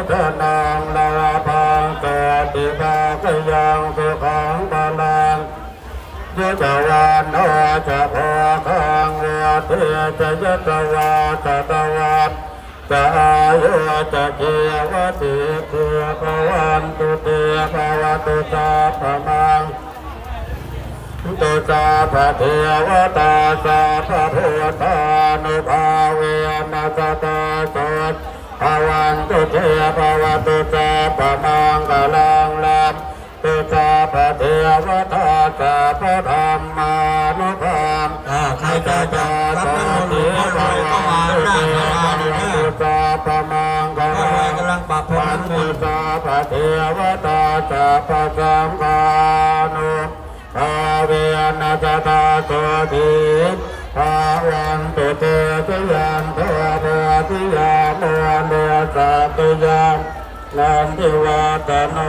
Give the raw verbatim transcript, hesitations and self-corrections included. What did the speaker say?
dhanaṃ lābhaṃ sotthi bhāgyaṃ sukhaṃ balaṃ. Jitavāno ca bhogaṃ vuḍḍhī ca yasavā satavassā ca āyū ca jīvasiddhī bhavantu te. Bhavatu sabbamaṅgalaṃ tu sabbadevatā sabbabuddhānubhāvena sadā sotthī bhavantu te. Bhavatu sabbamaṅgalaṃ rakkhantu sabbadevatā sabbadhammānubhāvena อ่า ใครจะ จะรับน้ำมนต์หลวงพ่อรวยก็มาหน้าศาลาเลยเด้อ sabbamaṅgalaṃ พ่อรวยกำลังปรับพรมน้ำมนต์ sabbadevatā sabbasaṅghānubhāvena sadā sotthī bhavantu te. Jayanto bodhiyā mūle sakyānaṃ nandivaḍḍhano